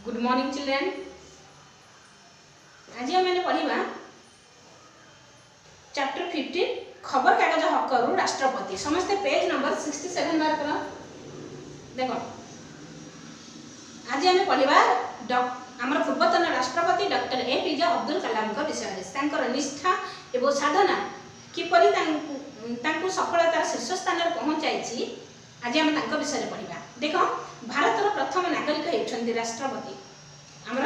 Good morning children. ଆଜି ଆମେ ପଢ଼ିବା ଚାପ୍ଟର 15, ଖବରକାଗଜ ହକରୁ ରାଷ୍ଟ୍ରପତି। ସମସ୍ତେ ପେଜ୍ ନମ୍ବର 67 ବାହାର କର। ଦେଖ, ଆଜି ଆମେ ପଢ଼ିବା ଆମର ପୂର୍ବତନ ରାଷ୍ଟ୍ରପତି ଡକ୍ଟର ଏପିଜେ ଅବଦୁଲ କାଲାମଙ୍କ ବିଷୟରେ। ତାଙ୍କର ନିଷ୍ଠା ଏବଂ ସାଧନା କିପରି ତାଙ୍କୁ ସଫଳତାର ଶୀର୍ଷ ସ୍ଥାନରେ ପହଞ୍ଚାଇଛି, ଆଜି ଆମେ ତାଙ୍କ ବିଷୟରେ ପଢ଼ିବା। ଦେଖ, ଭାରତର ପ୍ରଥମ ନାଗରିକ ହେଉଛନ୍ତି ରାଷ୍ଟ୍ରପତି। ଆମର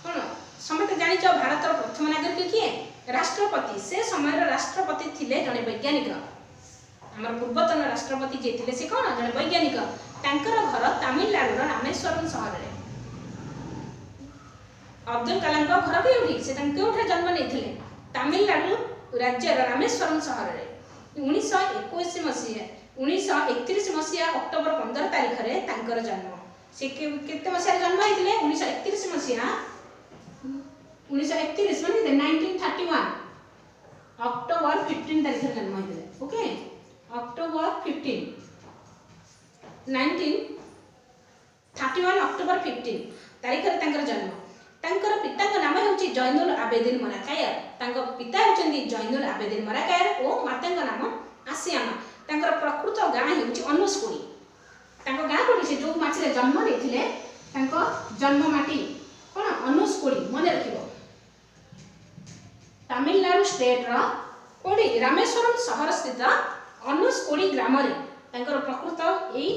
କ'ଣ ସମସ୍ତେ ଜାଣିଛ, ଭାରତର ପ୍ରଥମ ନାଗରିକ କିଏ? ରାଷ୍ଟ୍ରପତି। ସେ ସମୟର ରାଷ୍ଟ୍ରପତି ଥିଲେ ଜଣେ ବୈଜ୍ଞାନିକ। ଆମର ପୂର୍ବତନ ରାଷ୍ଟ୍ରପତି ଯିଏ ଥିଲେ, ସେ କ'ଣ? ଜଣେ ବୈଜ୍ଞାନିକ। ତାଙ୍କର ଘର ତାମିଲନାଡୁର ରାମେଶ୍ୱରମ ସହରରେ। ଅବଦୁଲ କାଲାମଙ୍କ ଘର କେଉଁଠି? ସେ ତାଙ୍କୁ କେଉଁଠାରେ ଜନ୍ମ ନେଇଥିଲେ? ତାମିଲନାଡୁ ରାଜ୍ୟର ରାମେଶ୍ୱରମ ସହରରେ 1921 ମସିହା, 1931 ମସିହା ଅକ୍ଟୋବର 15 ତାରିଖରେ ତାଙ୍କର ଜନ୍ମ। ସେ କେତେ ମସିହାରେ ଜନ୍ମ ହେଇଥିଲେ? 1931 ମସିହା। 1931 ମାନେ 1931 ଅକ୍ଟୋବର 15 ତାରିଖରେ ଜନ୍ମ ହେଇଥିଲେ। ଓକେ, ଅକ୍ଟୋବର 15, 1931 ଅକ୍ଟୋବର 15 ତାରିଖରେ ତାଙ୍କର ଜନ୍ମ। ତାଙ୍କର ପିତାଙ୍କ ନାମ ହେଉଛି ଜୈନୁଲ ଆବେଦିନ ମରାକାୟର। ତାଙ୍କ ପିତା ହେଉଛନ୍ତି ଜୈନୁଲ ଆବେଦିନ ମରାକାୟର ଓ ମାତାଙ୍କ ନାମ ଆସିଆମା। ତାଙ୍କର ପ୍ରକୃତ ଗାଁ ହେଉଛି ଅନୁଷ୍କୁଡ଼ି। ତାଙ୍କ ଗାଁ କୋଉଠି? ସେ ଯେଉଁ ମାଟିରେ ଜନ୍ମ ନେଇଥିଲେ, ତାଙ୍କ ଜନ୍ମ ମାଟି କ'ଣ? ଅନୁଷ୍କୁଡ଼ି। ମନେ ରଖିବ, ତାମିଲନାଡୁ ଷ୍ଟେଟ୍ର କୋଉଠି? ରାମେଶ୍ୱରମ ସହର ସ୍ଥିତ ଅନୁଷ୍କୁଡ଼ି ଗ୍ରାମରେ ତାଙ୍କର ପ୍ରକୃତ ଏଇ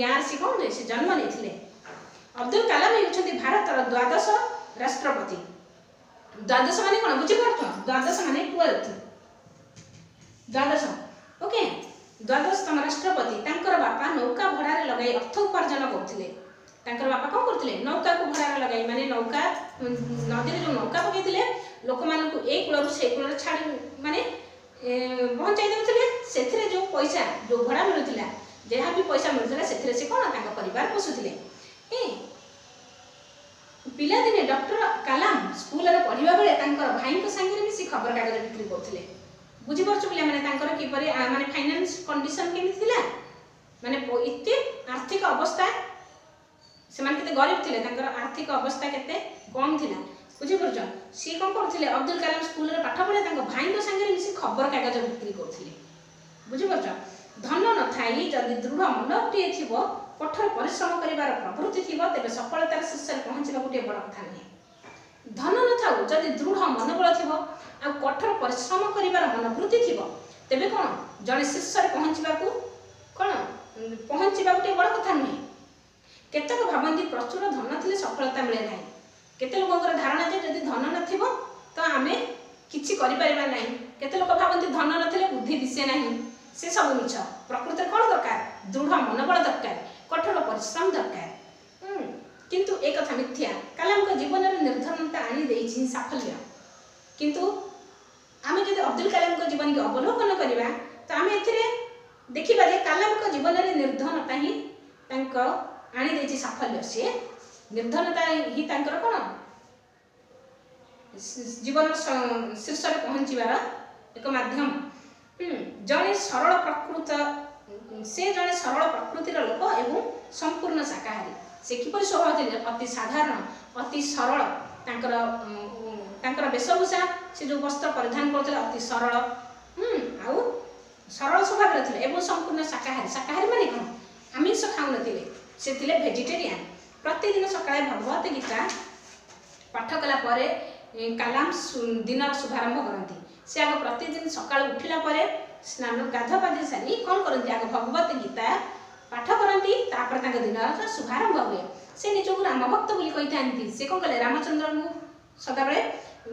ଗାଁରେ ସେ କ'ଣ, ସେ ଜନ୍ମ ନେଇଥିଲେ। ଅବଦୁଲ କାଲାମ ହେଉଛନ୍ତି ଭାରତର ଦ୍ୱାଦଶ ରାଷ୍ଟ୍ରପତି। ଦ୍ୱାଦଶ ମାନେ କ'ଣ ବୁଝିପାରୁଛ? ଦ୍ୱାଦଶ ମାନେ 12th, ଦ୍ୱାଦଶ। ଓକେ, ଦ୍ୱାଦଶତମ ରାଷ୍ଟ୍ରପତି। ତାଙ୍କର ବାପା ନୌକା ଭଡ଼ାରେ ଲଗାଇ ଅର୍ଥ ଉପାର୍ଜନ କରୁଥିଲେ। ତାଙ୍କର ବାପା କ'ଣ କରୁଥିଲେ? ନୌକାକୁ ଭଡ଼ାରେ ଲଗାଇ, ମାନେ ନୌକା, ନଦୀରେ ଯେଉଁ ନୌକା ପକାଇଥିଲେ, ଲୋକମାନଙ୍କୁ ଏଇ କୂଳରୁ ସେଇ କୂଳରେ ଛାଡ଼ି, ମାନେ ପହଞ୍ଚାଇ ଦେଉଥିଲେ। ସେଥିରେ ଯେଉଁ ପଇସା, ଯେଉଁ ଭଡ଼ା ମିଳୁଥିଲା, ଯାହା ବି ପଇସା ମିଳୁଥିଲା, ସେଥିରେ ସେ କ'ଣ ତାଙ୍କ ପରିବାର ପୋଷୁଥିଲେ। ପିଲାଦିନେ ଡକ୍ଟର କାଲାମ ସ୍କୁଲରେ ପଢ଼ିବା ବେଳେ ତାଙ୍କର ଭାଇଙ୍କ ସାଙ୍ଗରେ ମିଶି ଖବରକାଗଜ ବିକ୍ରି କରୁଥିଲେ। ବୁଝିପାରୁଛ ପିଲାମାନେ, ତାଙ୍କର କିପରି ମାନେ ଫାଇନାନ୍ସ କଣ୍ଡିସନ କେମିତି ଥିଲା? ମାନେ ଏତେ ଆର୍ଥିକ ଅବସ୍ଥା, ସେମାନେ କେତେ ଗରିବ ଥିଲେ, ତାଙ୍କର ଆର୍ଥିକ ଅବସ୍ଥା କେତେ କମ୍ ଥିଲା, ବୁଝିପାରୁଛ? ସିଏ କ'ଣ କରୁଥିଲେ? ଅବଦୁଲ କାଲାମ ସ୍କୁଲରେ ପାଠ ପଢ଼ିବା ତାଙ୍କ ଭାଇଙ୍କ ସାଙ୍ଗରେ ମିଶି ଖବରକାଗଜ ବିକ୍ରି କରୁଥିଲେ। ବୁଝିପାରୁଛ? ଧନ ନଥାଇ ଯଦି ଦୃଢ଼ ମନଟିଏ ଥିବ, କଠୋର ପରିଶ୍ରମ କରିବାର ପ୍ରବୃତ୍ତି ଥିବ, ତେବେ ସଫଳତାର ଶୀର୍ଷରେ ପହଞ୍ଚିବା ଗୋଟିଏ ବଡ଼ କଥା ନୁହେଁ। ଧନ ନଥାଉ, ଯଦି ଦୃଢ଼ ମନୋବଳ ଥିବ ଆଉ କଠୋର ପରିଶ୍ରମ କରିବାର ମନୋବୃତ୍ତି ଥିବ, ତେବେ କ'ଣ ଜଣେ ଶୀର୍ଷରେ ପହଞ୍ଚିବାକୁ କ'ଣ ପହଞ୍ଚିବା ଗୋଟିଏ ବଡ଼ କଥା ନୁହେଁ। କେତେକ ଭାବନ୍ତି ପ୍ରଚୁର ଧନ ଥିଲେ ସଫଳତା ମିଳେ ନାହିଁ। କେତେ ଲୋକଙ୍କର ଧାରଣା ଯେ ଯଦି ଧନ ନଥିବ ତ ଆମେ କିଛି କରିପାରିବା ନାହିଁ। କେତେ ଲୋକ ଭାବନ୍ତି ଧନ ନଥିଲେ ବୁଦ୍ଧି ଦିଶେ ନାହିଁ। ସେ ସବୁ ମିଛ। ପ୍ରକୃତରେ କ'ଣ ଦରକାର? ଦୃଢ଼ ମନୋବଳ ଦରକାର, କଠୋର ପରିଶ୍ରମ ଦରକାର। କିନ୍ତୁ ଏ କଥା ମିଥ୍ୟା। କାଲାମଙ୍କ ଜୀବନରେ ନିର୍ଦ୍ଧନତା ଆଣି ଦେଇଛି ସାଫଲ୍ୟ। କିନ୍ତୁ ଆମେ ଯଦି ଅବଦୁଲ କାଲାମଙ୍କ ଜୀବନୀକି ଅବଲୋକନ କରିବା, ତ ଆମେ ଏଥିରେ ଦେଖିବା ଯେ କାଲାମଙ୍କ ଜୀବନରେ ନିର୍ଦ୍ଧନତା ହିଁ ତାଙ୍କ ଆଣିଦେଇଛି ସାଫଲ୍ୟ। ସିଏ ନିର୍ଦ୍ଧନତା ହିଁ ତାଙ୍କର କ'ଣ ଜୀବନର ଶୀର୍ଷରେ ପହଞ୍ଚିବାର ଏକ ମାଧ୍ୟମ। ଜଣେ ସରଳ ପ୍ରକୃତ ସେ ଜଣେ ସରଳ ପ୍ରକୃତିର ଲୋକ ଏବଂ ସମ୍ପୂର୍ଣ୍ଣ ଶାକାହାରୀ। ସେ କିପରି ସ୍ୱଭାବ ଥିଲେ? ଅତି ସାଧାରଣ, ଅତି ସରଳ। ତାଙ୍କର ବେଶଭୂଷା, ସେ ଯେଉଁ ବସ୍ତ୍ର ପରିଧାନ କରୁଥିଲେ, ଅତି ସରଳ ଆଉ ସରଳ ସ୍ୱଭାବର ଥିଲେ ଏବଂ ସମ୍ପୂର୍ଣ୍ଣ ଶାକାହାରୀ। ଶାକାହାରୀ ମାନେ କ'ଣ? ଆମିଷ ଖାଉନଥିଲେ, ସେ ଥିଲେ ଭେଜିଟେରିଆନ। ପ୍ରତିଦିନ ସକାଳେ ଭଗବତ ଗୀତା ପାଠ କଲା ପରେ କାଲାମ ଦିନର ଶୁଭାରମ୍ଭ କରନ୍ତି। ସେ ଆଗ ପ୍ରତିଦିନ ସକାଳୁ ଉଠିଲା ପରେ ସ୍ନାନ ଗାଧୁଆ ପାଧୁଆ ସାରି କ'ଣ କରନ୍ତି? ଆଗ ଭଗବତ ଗୀତା ପାଠ କରନ୍ତି, ତାପରେ ତାଙ୍କ ଦିନର ଶୁଭାରମ୍ଭ ହୁଏ। ସେ ନିଜକୁ ରାମଭକ୍ତ ବୋଲି କହିଥାନ୍ତି। ସେ କ'ଣ କଲେ? ରାମଚନ୍ଦ୍ରଙ୍କୁ ସଦାବେଳେ,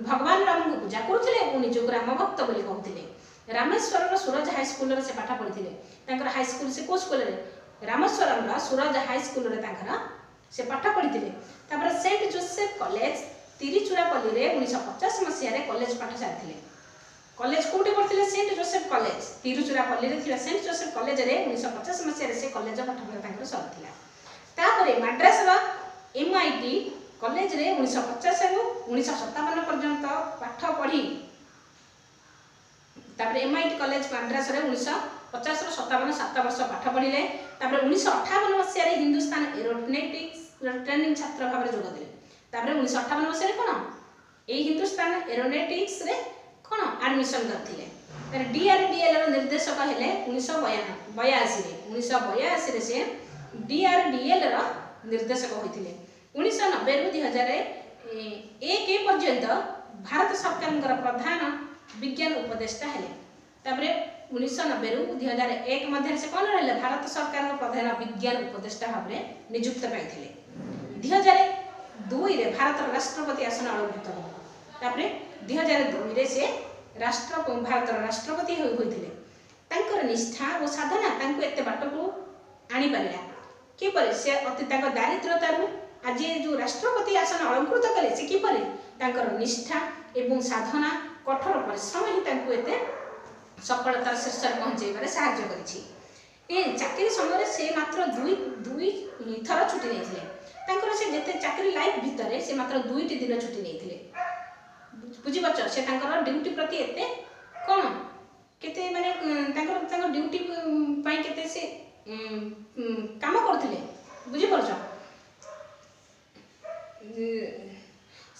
ଭଗବାନ ରାମଙ୍କୁ ପୂଜା କରୁଥିଲେ ଏବଂ ନିଜକୁ ରାମଭକ୍ତ ବୋଲି କହୁଥିଲେ। ରାମେଶ୍ୱରର ସୁରଜ ହାଇସ୍କୁଲରେ ସେ ପାଠ ପଢ଼ିଥିଲେ। ତାଙ୍କର ହାଇସ୍କୁଲ ସେ କେଉଁ ସ୍କୁଲରେ? ରାମେଶ୍ୱରମର ସୁରଜ ହାଇସ୍କୁଲରେ ତାଙ୍କର ସେ ପାଠ ପଢ଼ିଥିଲେ। ତାପରେ ସେଣ୍ଟ ଜୋସେଫ କଲେଜ ତିରିଚୁରାପଲ୍ଲୀରେ 1950 ମସିହାରେ କଲେଜ ପାଠ ସାରିଥିଲେ। କଲେଜ କୋଉଠି ପଢ଼ିଥିଲେ? ସେଣ୍ଟ ଜୋସେଫ କଲେଜ, ତିରୁଚୁରାପଲ୍ଲୀରେ ଥିବା ସେଣ୍ଟ ଜୋସେଫ କଲେଜରେ 1950 ମସିହାରେ ସେ କଲେଜ ପାଠପଢ଼ା ତାଙ୍କର ସରିଥିଲା। ତାପରେ ମାଡ୍ରାସର ଏମ୍ଆଇଟି କଲେଜରେ 1950ରୁ 1957 ପର୍ଯ୍ୟନ୍ତ ପାଠ ପଢ଼ି, ତାପରେ ଏମ୍ଆଇଟି କଲେଜ ମାଡ୍ରାସରେ 1950ରୁ 57, 7 ବର୍ଷ ପାଠ ପଢ଼ିଲେ। ତାପରେ 1958 ମସିହାରେ ହିନ୍ଦୁସ୍ତାନ ଏରୋନେଟିକ୍ସ ଟ୍ରେନିଂ ଛାତ୍ର ଭାବରେ ଯୋଗ ଦେଲେ। ତାପରେ 1958 ମସିହାରେ କ'ଣ ଏଇ ହିନ୍ଦୁସ୍ତାନ ଏରୋନେଟିକ୍ସରେ କ'ଣ ଆଡମିସନ୍ କରିଥିଲେ। ତାପରେ ଡିଆରଡିଏଲ୍ ର ନିର୍ଦ୍ଦେଶକ ହେଲେ 1982ରେ। 1982ରେ ସେ ଡିଆରଡିଏଲ୍ ର ନିର୍ଦ୍ଦେଶକ ହୋଇଥିଲେ। 1990ରୁ 2001 ପର୍ଯ୍ୟନ୍ତ ଭାରତ ସରକାରଙ୍କର ପ୍ରଧାନ ବିଜ୍ଞାନ ଉପଦେଷ୍ଟା ହେଲେ। ତାପରେ 1990ରୁ 2001 ମଧ୍ୟରେ ସେ କ'ଣ ରହିଲେ? ଭାରତ ସରକାରଙ୍କ ପ୍ରଧାନ ବିଜ୍ଞାନ ଉପଦେଷ୍ଟା ଭାବରେ ନିଯୁକ୍ତ ପାଇଥିଲେ। 2002ରେ ଭାରତର ରାଷ୍ଟ୍ରପତି ଆସନ ଅଳଙ୍କୃତ ହେଲେ। ତାପରେ 2002ରେ ସେ ଭାରତର ରାଷ୍ଟ୍ରପତି ହୋଇଥିଲେ। ତାଙ୍କର ନିଷ୍ଠା ଓ ସାଧନା ତାଙ୍କୁ ଏତେ ବାଟକୁ ଆଣିପାରିଲା। କିପରି ସେ ଅତି ତାଙ୍କ ଦାରିଦ୍ରତାରୁ ଆଜି ଯେଉଁ ରାଷ୍ଟ୍ରପତି ଆସନ ଅଳଙ୍କୃତ କଲେ, ସେ କିପରି? ତାଙ୍କର ନିଷ୍ଠା ଏବଂ ସାଧନା, କଠୋର ପରିଶ୍ରମ ହିଁ ତାଙ୍କୁ ଏତେ ସଫଳତାର ଶୀର୍ଷରେ ପହଞ୍ଚାଇବାରେ ସାହାଯ୍ୟ କରିଛି। ଏ ଚାକିରି ସମୟରେ ସେ ମାତ୍ର ଦୁଇ ଦୁଇ ଥର ଛୁଟି ନେଇଥିଲେ। ତାଙ୍କର ସେ ଯେତେ ଚାକିରି ଲାଇଫ୍ ଭିତରେ ସେ ମାତ୍ର 2ଟି ଦିନ ଛୁଟି ନେଇଥିଲେ। ବୁଝିପାରୁଛ? ସେ ତାଙ୍କର ଡ୍ୟୁଟି ପ୍ରତି ଏତେ କ'ଣ କେତେ ମାନେ ତାଙ୍କର ତାଙ୍କ ଡ୍ୟୁଟି ପାଇଁ କେତେ ସେ କାମ କରୁଥିଲେ, ବୁଝିପାରୁଛ?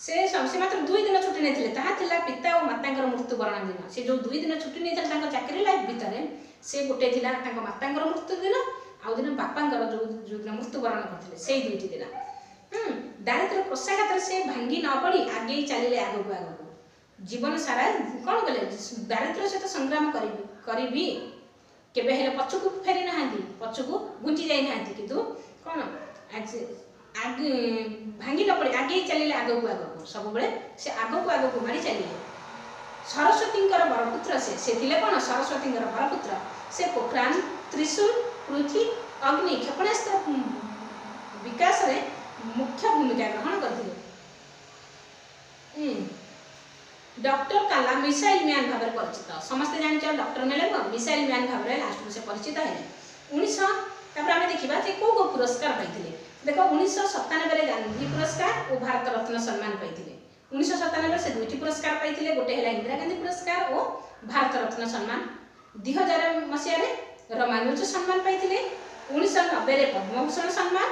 ସେ ସେ ମାତ୍ର 2 ଦିନ ଛୁଟି ନେଇଥିଲେ, ତାହା ଥିଲା ପିତା ଓ ମାତାଙ୍କର ମୃତ୍ୟୁବରଣ ଦିନ। ସେ ଯେଉଁ 2 ଦିନ ଛୁଟି ନେଇଥିଲେ ତାଙ୍କ ଚାକିରି ଲାଇଫ୍ ଭିତରେ, ସେ ଗୋଟେ ଥିଲା ତାଙ୍କ ମାତାଙ୍କର ମୃତ୍ୟୁ ଦିନ, ଆଉ ଦିନ ବାପାଙ୍କର ଯେଉଁ ଯେଉଁଦିନ ମୃତ୍ୟୁବରଣ କରିଥିଲେ, ସେଇ 2ଟି ଦିନ। ଦାରିଦ୍ର୍ୟ କୋଷାଘାତରେ ସେ ଭାଙ୍ଗି ନ ପଡ଼ି ଆଗେଇ ଚାଲିଲେ ଆଗକୁ ଆଗକୁ। ଜୀବନ ସାରା କ'ଣ କଲେ? ଦାରିଦ୍ର୍ୟ ସହିତ ସଂଗ୍ରାମ କରିବି କରିବି କେବେ ହେଲେ ପଛକୁ ଫେରି ନାହାନ୍ତି, ପଛକୁ ଘୁଞ୍ଚି ଯାଇନାହାନ୍ତି। କିନ୍ତୁ କ'ଣ ଆଜି ଆଗେ ଭାଙ୍ଗି ନ ପଡ଼ି ଆଗେଇ ଚାଲିଲେ ଆଗକୁ ଆଗକୁ, ସବୁବେଳେ ସେ ଆଗକୁ ଆଗକୁ ମାଡ଼ି ଚାଲିଲେ। ସରସ୍ୱତୀଙ୍କର ବରପୁତ୍ର ସେ। ସେ ଥିଲେ କ'ଣ? ସରସ୍ୱତୀଙ୍କର ବରପୁତ୍ର ସେ। ପୋଖରାନ, ତ୍ରିଶୂଲ, ପୃଥ୍ୱୀ, ଅଗ୍ନି କ୍ଷେପଣାସ୍ତ୍ର ବିକାଶରେ ମୁଖ୍ୟ ଭୂମିକା ଗ୍ରହଣ କରିଥିଲେ। ଡକ୍ଟର କାଲାମ ମିସାଇଲ ମ୍ୟାନ୍ ଭାବରେ ପରିଚିତ। ସମସ୍ତେ ଜାଣିଛ, ଡକ୍ଟର ନେଲେ ମିସାଇଲ ମ୍ୟାନ୍ ଭାବରେ ଲାଷ୍ଟକୁ ସେ ପରିଚିତ ହେଲେ। ଉଣେଇଶହ ତାପରେ ଆମେ ଦେଖିବା ଯେ କୋଉ କୋଉ ପୁରସ୍କାର ପାଇଥିଲେ। ଦେଖ, 1997ରେ ଗାନ୍ଧୀ ପୁରସ୍କାର ଓ ଭାରତ ରତ୍ନ ସମ୍ମାନ ପାଇଥିଲେ। 1997ରେ ସେ 2ଟି ପୁରସ୍କାର ପାଇଥିଲେ, ଗୋଟେ ହେଲା ଇନ୍ଦିରା ଗାନ୍ଧୀ ପୁରସ୍କାର ଓ ଭାରତ ରତ୍ନ ସମ୍ମାନ। 2000 ମସିହାରେ ରମାନୁଜ ସମ୍ମାନ ପାଇଥିଲେ। 1990ରେ ପଦ୍ମଭୂଷଣ ସମ୍ମାନ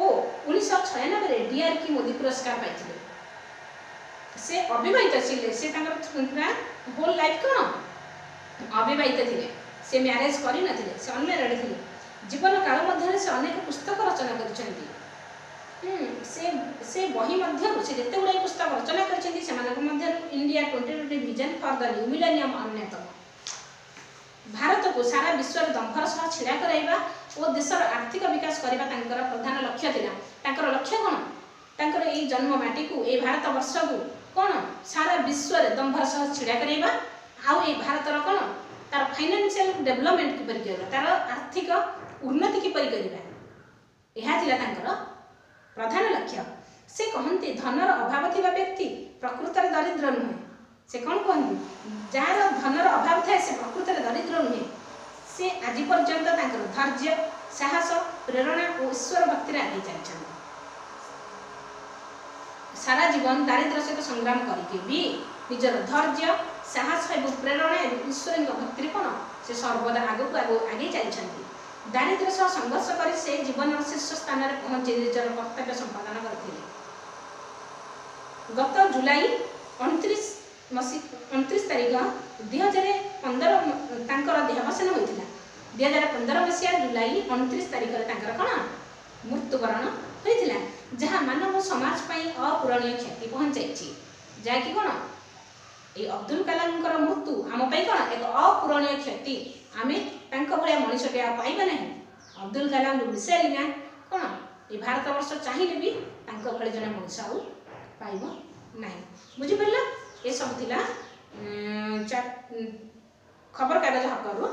ଓ 1996ରେ ଡିଆର୍ କି ମୋଦି ପୁରସ୍କାର ପାଇଥିଲେ। ସେ ଅବିବାହିତ ଥିଲେ। ସେ ତାଙ୍କର ପୁରା ହୋଲ୍ ଲାଇଫ୍ କ'ଣ ଅବିବାହିତ ଥିଲେ। ସେ ମ୍ୟାରେଜ୍ କରିନଥିଲେ, ସେ ଅନମ୍ୟାରେଡ୍ ଥିଲେ। ଜୀବନ କାଳ ମଧ୍ୟରେ ସେ ଅନେକ ପୁସ୍ତକ ରଚନା କରିଛନ୍ତି। ସେ ସେ ବହି ମଧ୍ୟରୁ, ସେ ଯେତେ ଗୁଡ଼ାଏ ପୁସ୍ତକ ରଚନା କରିଛନ୍ତି, ସେମାନଙ୍କ ମଧ୍ୟରୁ India 2020 vision for the new millennium ଅନ୍ୟତମ। ଭାରତକୁ ସାରା ବିଶ୍ୱରେ ଦମ୍ଭର ସହ ଛିଡ଼ା କରାଇବା ଓ ଦେଶର ଆର୍ଥିକ ବିକାଶ କରିବା ତାଙ୍କର ପ୍ରଧାନ ଲକ୍ଷ୍ୟ ଥିଲା। ତାଙ୍କର ଲକ୍ଷ୍ୟ କ'ଣ? ତାଙ୍କର ଏଇ ଜନ୍ମ ମାଟିକୁ, ଏଇ ଭାରତ ବର୍ଷକୁ କ'ଣ ସାରା ବିଶ୍ୱରେ ଦମ୍ଭର ସହ ଛିଡ଼ା କରାଇବା, ଆଉ ଏଇ ଭାରତର କ'ଣ ତାର ଫାଇନାନ୍ସିଆଲ ଡେଭଲପମେଣ୍ଟ କିପରି କରିବା, ତାର ଆର୍ଥିକ ଉନ୍ନତି କିପରି କରିବା, ଏହା ଥିଲା ତାଙ୍କର ପ୍ରଧାନ ଲକ୍ଷ୍ୟ। ସେ କହନ୍ତି, ଧନର ଅଭାବ ଥିବା ବ୍ୟକ୍ତି ପ୍ରକୃତରେ ଦରିଦ୍ର ନୁହେଁ। ସେ କ'ଣ କୁହନ୍ତି? ଯାହାର ଧନର ଅଭାବ ଥାଏ, ସେ ପ୍ରକୃତରେ ଦରିଦ୍ର ନୁହେଁ। ସେ ଆଜି ପର୍ଯ୍ୟନ୍ତ ତାଙ୍କର ଧୈର୍ଯ୍ୟ, ସାହସ, ପ୍ରେରଣା ଓ ଈଶ୍ୱର ଭକ୍ତିରେ ଆଗେଇ ଚାଲିଛନ୍ତି। ସାରା ଜୀବନ ଦାରିଦ୍ର୍ୟ ସହିତ ସଂଗ୍ରାମ କରିକି ବି ନିଜର ଧୈର୍ଯ୍ୟ, ସାହସ ଏବଂ ପ୍ରେରଣା ଏବଂ ଈଶ୍ୱରଙ୍କ ଭକ୍ତିରେ କ'ଣ ସେ ସର୍ବଦା ଆଗକୁ ଆଗକୁ ଆଗେଇ ଚାଲିଛନ୍ତି। ଦାରିଦ୍ର୍ୟ ସହ ସଂଘର୍ଷ କରି ସେ ଜୀବନର ଶୀର୍ଷ ସ୍ଥାନରେ ପହଞ୍ଚି ନିଜର କର୍ତ୍ତବ୍ୟ ସମ୍ପାଦନ କରିଥିଲେ। ଗତ ଜୁଲାଇ 29 ତାରିଖ 2015 ତାଙ୍କର ଦେହାବସାନ ହୋଇଥିଲା। 2015 ମସିହା ଜୁଲାଇ 29 ତାରିଖରେ ତାଙ୍କର କ'ଣ ମୃତ୍ୟୁବରଣ ହୋଇଥିଲା, ଯାହା ମାନବ ସମାଜ ପାଇଁ ଅପୂରଣୀୟ କ୍ଷତି ପହଞ୍ଚାଇଛି। ଯାହାକି କ'ଣ ଏଇ ଅବ୍ଦୁଲ କାଲାମଙ୍କର ମୃତ୍ୟୁ ଆମ ପାଇଁ କ'ଣ ଏକ ଅପୂରଣୀୟ କ୍ଷତି। ଆମେ ତାଙ୍କ ଭଳିଆ ମଣିଷଟି ଆଉ ପାଇବା ନାହିଁ। ଅବ୍ଦୁଲ କାଲାମ ଯେଉଁ ମିସାଇଲ ମ୍ୟାନ୍, କ'ଣ ଏଇ ଭାରତ ବର୍ଷ ଚାହିଁଲେ ବି ତାଙ୍କ ଭଳି ଜଣେ ମଣିଷ ଆଉ ପାଇବ ନାହିଁ। ବୁଝିପାରିଲ? ଏସବୁ ଥିଲା ଖବରକାଗଜ ହକରୁ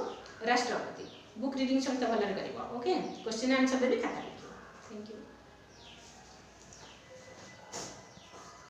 ରାଷ୍ଟ୍ରପତି। ବୁକ୍ ରିଡ଼ିଂ ସହିତ ଭଲରେ କରିବ। ଓକେ, କ୍ୱେଶ୍ଚିନ୍ ଆନ୍ସର୍ ଦେବି, ଖାତା ଲେଖିବ। Thank you.